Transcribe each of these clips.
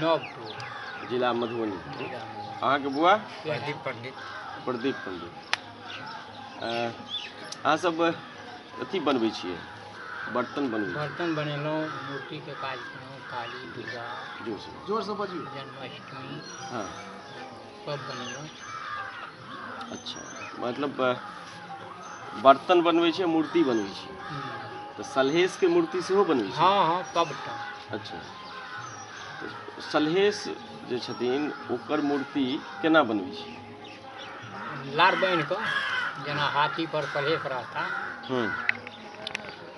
नवटोल। जिला मधुबनी। अहाँके बुआ? प्रदीप पंडित। प्रदीप पंडित। अहाँ सब अथी बनबै छियै, बर्तन बनबै छियै? बर्तन बनेलहुँ, मूर्तिके काज केलहुँ, काली दुर्गा, जोरसँ जोरसँ बजियौ। जन्माष्टमी। हँ, सब बनेलहुँ। अच्छा, मतलब बर्तन बनबै छियै, मूर्ति बनबै छियै? तऽ सलहेशके मूर्ति सेहो बनबै छियै? हँ हँ, सबटा। अच्छा, तऽ सलहेश जे छथिन ओकर मूर्ति केना बनबै छियै? लार बान्हि कऽ, जेना हाथी पर सलहेश रहता,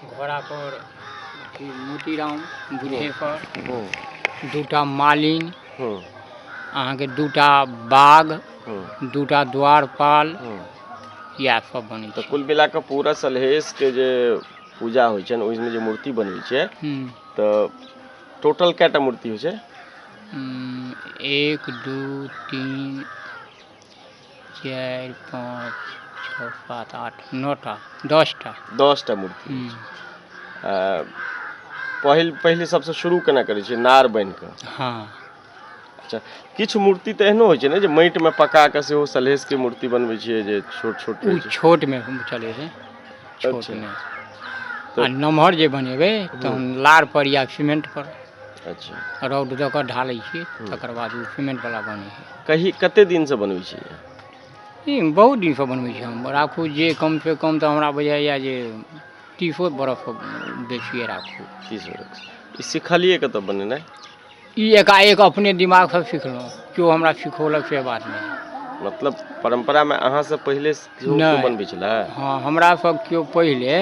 घोड़ा पर अथी मोतीराम, दुल्हे पर दूटा मालिन, अहाँके दूटा बाघ, दूटा द्वारपाल, इएह सब बनै तऽ छै। कुल मिला कऽ पूरा सलहेशके जे पूजा होइ छनि ओहिमे जे मूर्ति बनबै छै, तऽ टोटल कएटा मूर्ति होइ छै? 1 2 3 4 5 6 7 8 9टा 10टा। 10टा मूर्ति होइ छै। पहिल पहिले सबसँ शुरू केना करै छियै? नार बान्हि कऽ? हँ। अच्छा, किछु मूर्ति तऽ एहनो होइ छै ने जे माटिमे पका कऽ सेहो सलहेशके मूर्ति बनबै छियै, जे छोट छोट ओ रहै छै? छोटमे चलै छै, छोटमे। आ नमहर जे बनेबै तहन लार पर या सीमेंट पर अच्छा रौद दऽ कऽ ढालै छियै, तकर बाद ओ सीमेंट वाला बनै छै। कही कते दिनसँ बनबै छियै? ई बहुत दिनसँ बनबै छी हम। राखू जे कमसँ कम तऽ हमरा बुझाइए जे 30 बरस बेसिए राखू। 30 बरख। ई सिखलियै कतऽ बनेनाइ? ई एकाएक अपने दिमागसँ सिखलहुँ, केओ हमरा सिखौलक से बात नहि। मतलब परम्परामे अहाँसँ पहिले सेहो केओ नहि। बनबै छलै? हँ, हमरा सब केओ पहिले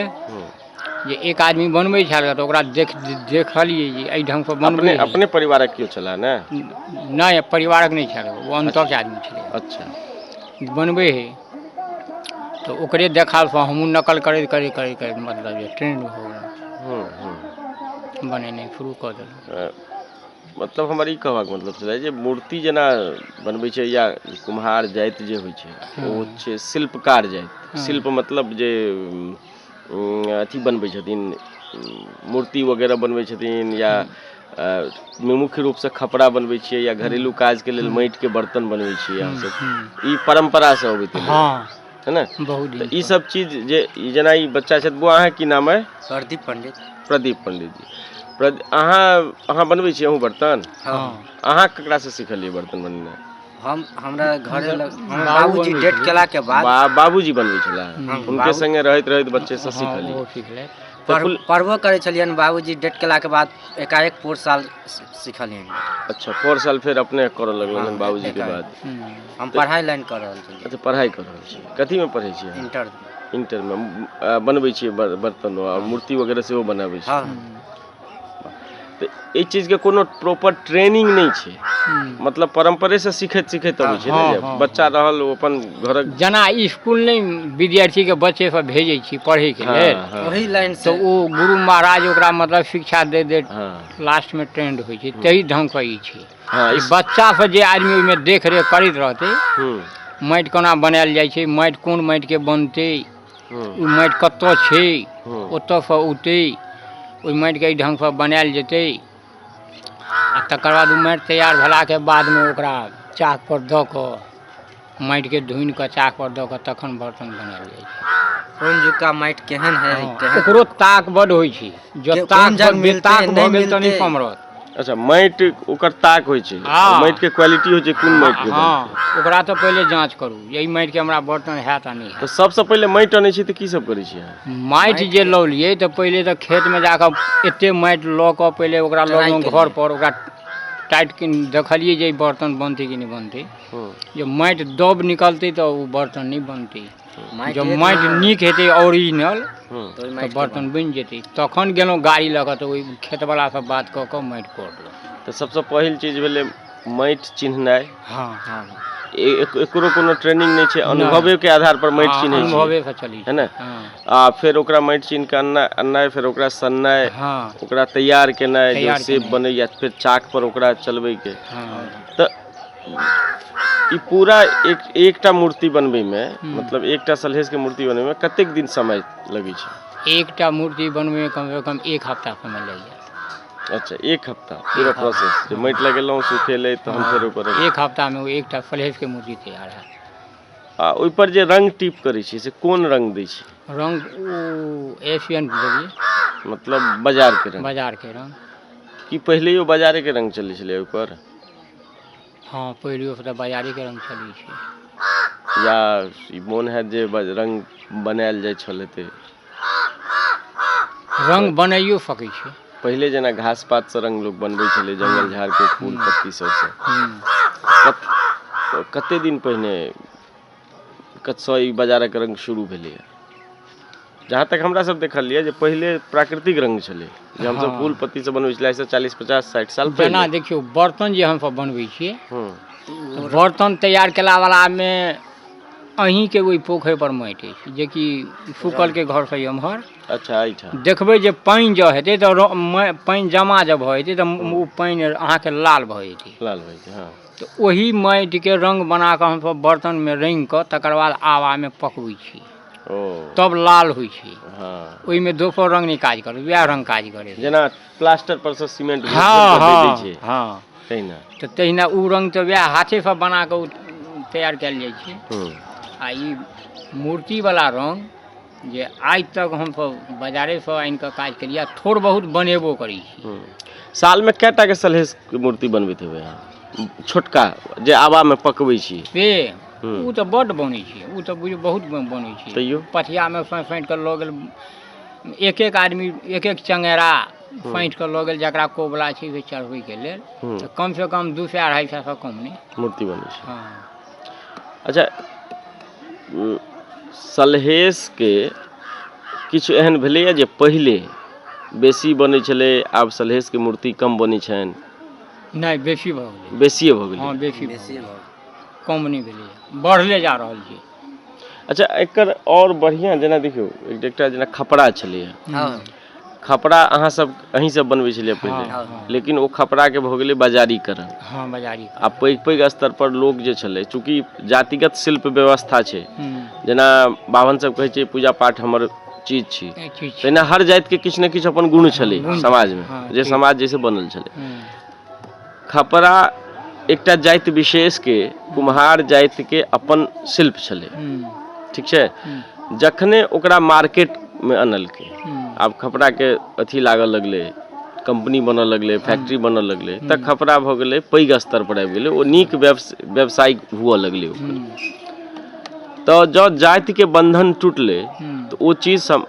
जे एक आदमी बनबै छल तऽ ओकरा देखलियै जे एहि ढङ्गसँ बनबै अपने हइ। अपने परिवारक केओ छलै ने? नहि, परिवारक नहि छल, ओ अन्तके आदमी छलै। अच्छा। बनबै हइ तऽ ओकरे देखालसँ हमहूँ नकल करैत करैत करैत करैत मतलब जे ट्रेंड भऽ गेलहुँ, हूँ हूँ बनेनाइ शुरू कऽ देलहुँ। मतलब हमर ई कहबाक मतलब छलै जे मूर्ति जेना बनबै छै या कुम्हार जाति जे होइ छै ओ छै शिल्पकार जाति। शिल्प मतलब जे अथी बनबै छथिन, मूर्ति वगैरह बनबै छथिन, या मुख्य रूपसँ खपड़ा बनबै छियै या घरेलू काजके लेल माटिके बर्तन बनबै छियै अहाँसभ, ई परम्परासँ अबैत एलै, हँ, है ने? बहुत तऽ दिन। ई सब चीज जे ई जेना ई बच्चा छथि, बौआ अहाँके की नाम अइ? प्रदीप पंडित। प्रदीप पंडित जी। अहाँ बनबै छियै अहूँ बर्तन? हँ। अहाँ ककरासँ सिखलियै बर्तन बनेनाइ? हम हमरा घरे लग हमर बाबू बाबूजी बनबै डेट छलै। केला के बाद बाबूजी बनबै छलाह? हँ, हुनके संगे रहैत रहैत बच्चेसँ हँ, सिखलियै? ओहो सिखलथि। तऽ कुल पढ़बो करै छलियनि, बाबूजी डेट केला के बाद एकाएक पोर साल सिखलियनि। अच्छा, 4 साल फेर अपने करऽ लगलहुँ हँ, बाबूजीके एकाएक। बाद? हम पढ़ाइ लाइन कऽ रहल छलियै। अच्छा, पढ़ाइ कऽ रहल छियै। कथीमे पढ़ै छियै अहाँ? इंटर। इंटरमे। बनबै छियै बर्तन आ मूर्ति वगैरह सेहो बनाबै छियै? हँ। तऽ एहि चीजके कोनो प्रॉपर ट्रेनिंग नहि छै, मतलब परम्परेसँ सिखैत सिखैत अबै छै ने? हँ, जे हँ, बच्चा रहल ओ अपन घरक जेना स्कूल नहि विद्यार्थीके बच्चे सब भेजै छी पढ़ैके हँ लेल, हँ ओही लाइन तऽ से ओ गुरु महाराज ओकरा मतलब शिक्षा दे दे हँ लास्टमे ट्रेंड होइ छै, ताहि ढङ्गसँ ई छै। हँ ई बच्चासँ जे आदमी ओहिमे देखरेख करैत रहतै, माटि कोना बनायल जाइ छै, माटि कोन माटिके बनतै, ओ माटि कतऽ छै, ओतऽसँ औतै, ओहि माटिके एहि ढङ्गसँ बनायल जेतै, आ तकर बाद ओ माटि तैयार भेलाके बादमे ओकरा चाकपर दऽ कऽ, माटिके धुनि कऽ चाकपर दऽ कऽ तखन बर्तन बनायल जाइ छै। कोन जुग का माटि केहन है, केहन ओकरो ताक बड्ड होइ छै, जँ कोन ताक जग मिलतै, बेताक भऽ नहि गेल तऽ नहि मिलतै। सम्हरत। अच्छा, माटि ओकर ताक होइ छै? हँ। माटिके क्वालिटी होइ छै, कोन माटिके हँ बनतै? ओकरा तऽ पहिले जाँच करू जे एहि माटिके हमरा बर्तन हैत आ नहि तऽ हैत। सबसँ पहिले माटि अनै छी तऽ की सब करै छी अहाँ? माटि जे लौलियै तऽ पहिले तऽ खेतमे जाकऽ एते माटि लऽ कऽ पहिले ओकरा ट्राइ लऽ गेलहुँ केलियै। घर पर, ओकरा टाइट कि देखलियै जे ई बर्तन बनतै कि नहि बनतै। जे माटि दब निकलतै तऽ ओ बर्तन नहि बनतै। माटि जब एक माटि नम्बर नीक हेतै ओरिजिनल तऽ ओहि तऽ माटिके बर्तन बनि जेतै। तखन गेलहुँ गाड़ी लऽ कऽ तऽ ओहि खेतवलासँ बात कऽ कऽ माटि कोरलहुँ। तऽ सबसँ पहिल चीज भेलै माटि चिन्हनाइ। हँ। हँ। एकरो कोनो ट्रेनिंग नहि छै, अनुभवेके आधार पर माटि हँ, चिन्है छियै? अनुभवेसँ चलै है छै ने? हँ। आ फेर ओकरा माटि चिन्ह कऽ अननाइ अननाइ, फेर ओकरा सननाइ, हँ, ओकरा तैयार केनाइ, जे तैयार सेप केनाइ। बनैया, फिर चाक पर ओकरा चलबैके। हँ। तऽ ई पूरा एक एकटा मूर्ति बनबैमे, मतलब एकटा सलहेशके मूर्ति बनबैमे कतेक दिन समय लगै छै? एकटा मूर्ति बनबैमे कमसँ कम 1 हफ्ता समय लागि जायत। अच्छा, एक हफ्ता पूरा प्रोसेस, जे माटि लगेलहुँ, सुखेलै, तहन फेर ओकर एक हफ्तामे ओ एकटा सलहेशके मूर्ति तैयार हैत। आ ओहिपर जे रंग टीप करै छी से कोन रंग दै छी? रंग ओ एशियन देलियै। मतलब बाजारके रंग? बाजारके रंग। की पहिलेयो बाजारेके रंग चलै छलै ओहिपर? हँ, पहिलेयो तऽ बाजारेके रंग चलै छै। या ई मोन हैत जे रंग बनायल जाइ छल हेतै? रंग बनाइयो सकै छै। पहिले जेना घास पातसँ रंग लोक बनबै छलै, जंगल झाड़के फूल पत्ती सबसँ। कते दिन पहिने कतसँ ई बाजारक रंग शुरू भेलैए? जहाँ तक हमरा सब देखल यऽ जे पहिले प्राकृतिक रंग छलै, जे हमसब फूल पत्ती सब बनबै छलै, आइसँ 40 50 60 साल जेना पहिले। देखियौ, बर्तन जे हमसब बनबै छियै, बर्तन तैयार केलावलामे अहीँके ओहि पोखरि पर माटि अछि, जेकि सुकलके घरसँ एम्हर। अच्छा, एहिठाम देखबै जे पानि जँ हेतै तऽ पानि जमा जब भऽ जेतै तऽ ओ पानि अहाँके लाल भऽ जेतै। लाल भऽ जेतै, हँ। तऽ ओही माटिके रंग बना कऽ हमसब बर्तनमे रङ्गि कऽ तकर बाद आवामे पकबै छी। ओ। तब लाल होइ छै। हँ। ओहिमे दोसर रंग नहि काज करत, वएह रंग काज करै छै। जेना प्लास्टर पर सँ सीमेंट घोरि हँ कऽ दे दै छै। हँ। तहिना। तऽ तहिना ओ रंग तऽ वएह हाथेसँ बना कऽ ओ तैयार कयल जाइ छै। आ ई मूर्तिवला रंग जे आइ तक हमसब बाजारेसँ आनि कऽ काज केलियै आ थोड़ बहुत बनेबो करै छी। सालमे कए टाके सलहेशके मूर्ति बनबैत हेबै अहाँ, छोटका जे आवामे पकबै छी? से ओ तऽ बड्ड बनै छै, ओ तऽ बुझियौ बहुत बनै छै। तैयो? पथियामे साँठि साँठि कऽ लऽ गेल एक एक आदमी, एक एक चंगेरा साँठि कऽ लऽ गेल, जकरा कोबला छै से चढ़बैके लेल। तऽ कमसँ कम 200 250 सँ कम नहि मूर्ति बनै छै। हँ। अच्छा, सलहेशके किछु एहन भेलैए जे पहिले बेसी बनै छलै, आब सलहेशके मूर्ति कम बनै छनि? नहि, बेसी भऽ गेलै। बेसिए भऽ गेलै? हँ, बेसी भऽ बेसी गेलै, भऽ गेलै। कम नहि भेलैए, बढ़ले जा रहल छै। अच्छा, एकर आओर बढ़िआँ जेना देखियौ, एकटा जेना खपड़ा छलैए। हँ। खपड़ा अहाँ सब, अहीं सब बनबै छलियै पहिले? हँ। लेकिन ओ खपड़ाके भऽ गेलै बाजारीकरण। हँ, बाजारी। आ पैघ पैघ स्तर पर लोक जे छलै, चूँकि जातिगत शिल्प व्यवस्था छै, जेना बाभन सब कहै छै पूजा पाठ हमर चीज छी, चीज छै। तहिना हर जातिके किछु ने किछु अपन गुण छलै गुण समाजमे, हँ, जे ठीक। समाज जैसे बनल छलै। खपड़ा एकटा जाति विशेषके, कुम्हार जातिके अपन शिल्प छलै। ठीक छै? जखने ओकरा मार्केटमे अनलकै, आब खपड़ाके अथी लागऽ लगलै, कंपनी बनऽ लगलै, फैक्ट्री बनऽ लगलै, तऽ खपड़ा भऽ गेलै पैघ स्तर पर आबि गेलै, ओ नीक व्यवसायिक हुअ लगलै ओकर। तऽ जँ जातिके बन्धन टूटलै तऽ ओ चीज सब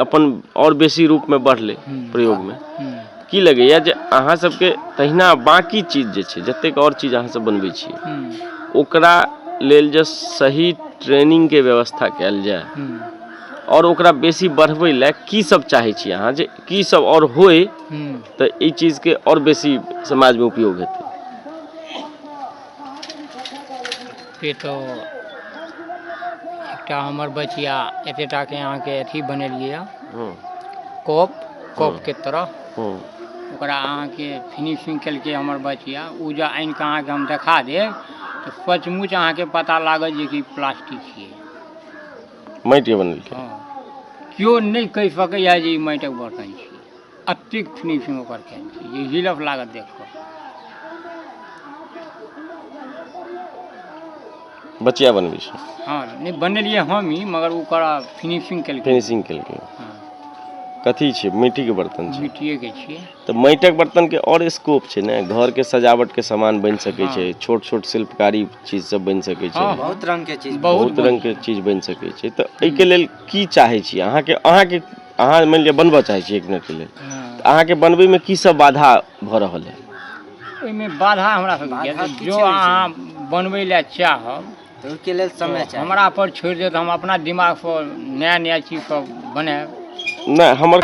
अपन आओर बेसी रूपमे बढ़लै प्रयोगमे। की लगैया जे अहाँ सबके तहिना बाँकी चीज जे छै, जतेक आओर चीज अहाँ सब बनबै छियै, ओकरा लेल जे सही ट्रेनिंगके व्यवस्था कयल जाय आओर ओकरा बेसी बढ़बै लए की सब चाहै छी अहाँ, जे की सब आओर होइ तऽ एहि चीजके आओर बेसी समाजमे उपयोग हेतै? से तऽ एकटा हमर बचिया एतेटाके अहाँके अथी बनेलियै यऽ, कपके तरह। ओकरा अहाँके फिनिशिंग केलकै हमर बचिया। ओ जे आनि कऽ अहाँके हम देखा देब तऽ सचमुच अहाँके पता लागत जे कि प्लास्टिक छियै। माटिके बनेलकै? हँ, केओ नहि कहि सकैए जे ई माटिक बर्तन छियै। एतेक फिनिशिंग ओकर कयल छै जे हिलफ लागत देख कऽ। बचिया बनबै छै? हँ, नहि, बनेलियै हमही, मगर ओकर फिनिशिंग केलकै। फिनिशिंग केलकै। हँ। कथी छै? मिट्टीके बर्तन छै? मिट्टिएके छियै। तऽ माटिक बर्तनके आओर स्कोप छै ने, घरके सजावटके सामान बनि सकै छै, छोट छोट शिल्पकारी चीज सब बनि सकै छै। हँ। बहुत रंग के चीज। बहुत रंगके चीज बनि सकै छै। तऽ एहिके लेल की चाहै छी अहाँके? अहाँके अहाँ मानि लिअ बनबऽ चाहै छी एक मिनटके लेल, हँ। तऽ अहाँके बनबैमे की सब बाधा भऽ रहल है? ओहिमे बाधा हमरा सबके बाधा किया किछु जो नहि छै। अहाँ बनबै लए चाहब तऽ ओहिके लेल समय तऽ चाही। हमरा पर छोड़ि देत, हम अपना दिमागसँ नया नया चीज सब बनायब। नहि, हमर